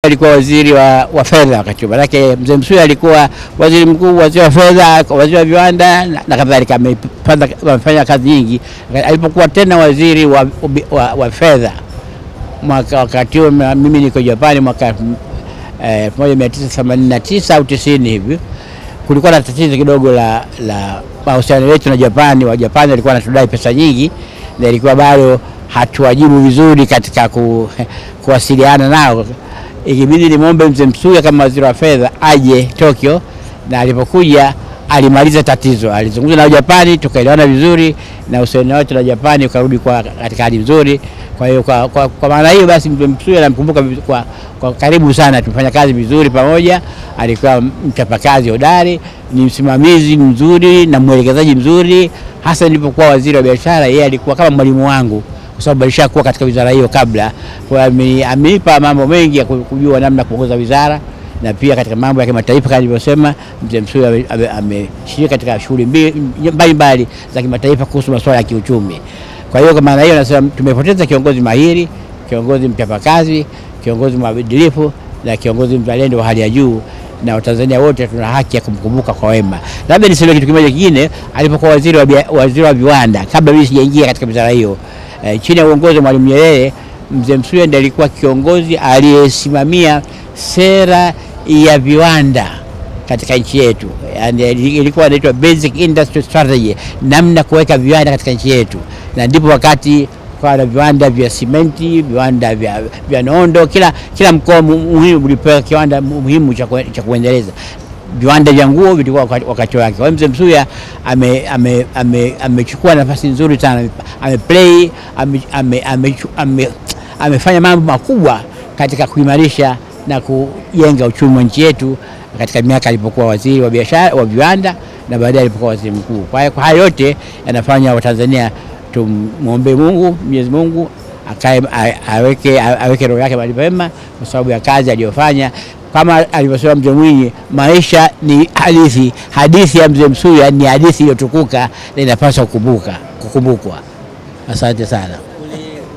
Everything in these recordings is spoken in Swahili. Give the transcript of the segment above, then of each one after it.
Alikuwa waziri wa fedha wakati huo. Maana Mzee Msuya alikuwa waziri mkuu, waziri wa fedha, waziri wa viwanda na kadhalika. Amefanya kazi nyingi. Alipokuwa tena waziri wa fedha mwaka wakati huo mimi niko Japani mwaka 1989 au 90 hivi, kulikuwa na tatizo kidogo la mahusiano yetu na Japani. Wa Japani walikuwa wanatudai pesa nyingi na ilikuwa bado hatuwajibu vizuri katika kuwasiliana nao. Ikibidi nimwombe Mzee Msuya kama waziri wa fedha aje Tokyo, na alipokuja alimaliza tatizo. Alizungumza na Japani, tukaelewana vizuri na uhusiano wetu na Japani ukarudi kwa katika hali nzuri. Kwa hiyo kwa maana hiyo basi Mzee Msuya namkumbuka kwa karibu sana. Tumefanya kazi vizuri pamoja. Alikuwa mchapakazi hodari, ni msimamizi mzuri na mwelekezaji mzuri. Hasa nilipokuwa waziri wa biashara, yeye alikuwa kama mwalimu wangu, kwa sababu alishakuwa katika wizara hiyo kabla. Kwa amenipa mambo mengi ya kujua namna kuongoza wizara, na pia katika mambo ya kimataifa kama nilivyosema, Mzee Msuya ameshiriki katika shughuli mbalimbali za kimataifa kuhusu masuala ya kiuchumi. Kwa hiyo kwa maana hiyo nasema tumepoteza kiongozi mahiri, kiongozi mchapakazi, kiongozi mwadilifu na kiongozi mzalendo wa hali ya juu, na Watanzania wote tuna haki ya kumkumbuka kwa wema. Labda niseme kitu kimoja kingine, alipokuwa waziri wa viwanda, kabla mimi sijaingia katika wizara hiyo, chini ya uongozi wa Mwalimu Nyerere, Mzee Msuya ndiye alikuwa kiongozi aliyesimamia sera ya viwanda katika nchi yetu. Yani ilikuwa inaitwa Basic Industry Strategy, namna kuweka viwanda katika nchi yetu. Na ndipo wakati kwa na viwanda vya simenti, viwanda vya nondo, kila mkoa muhimu ulipewa kiwanda muhimu cha kuendeleza. Viwanda vya nguo vilikuwa wakati wake. Kwa Mzee Msuya amechukua nafasi nzuri sana, ameplay, amefanya mambo makubwa katika kuimarisha na kujenga uchumi wa nchi yetu katika miaka alipokuwa waziri wa biashara wa viwanda na baadaye alipokuwa waziri mkuu. Kwa hiyo hayo yote yanafanya Watanzania tumuombe Mungu, Mwenyezi Mungu akae aweke roho yake mahali pema kwa sababu ya kazi aliyofanya. Kama alivyosema Mzee Mwinyi, maisha ni hadithi. Hadithi ya Mzee Msuya ni hadithi iliyotukuka na inapaswa kukumbukwa. Asante sana.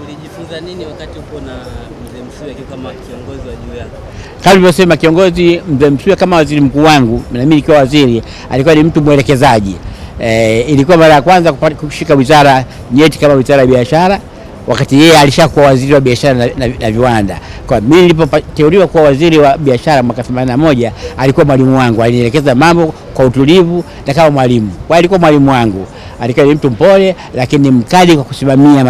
Ulijifunza nini wakati upo na Mzee Msuya kama kiongozi wa juu yako? Kama nilivyosema, kiongozi Mzee Msuya kama waziri mkuu wangu na mimi nikiwa waziri, alikuwa ni mtu mwelekezaji. Ilikuwa mara ya kwanza kushika wizara nyeti kama wizara ya biashara, wakati yeye alishakuwa waziri wa biashara na viwanda. Kwa mimi nilipoteuliwa kuwa waziri wa biashara mwaka 81, alikuwa mwalimu wangu, alinielekeza mambo kwa utulivu na kama mwalimu. Kwa alikuwa mwalimu wangu. Alikuwa ni mtu mpole lakini mkali kwa kusimamia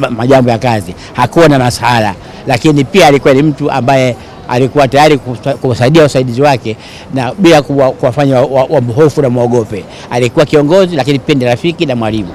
majambo ya kazi. Hakuwa na mashala, lakini pia alikuwa ni mtu ambaye alikuwa tayari kusaidia wasaidizi wake na bila kuwafanya wamhofu na muogope. Alikuwa kiongozi lakini pia ni rafiki na mwalimu.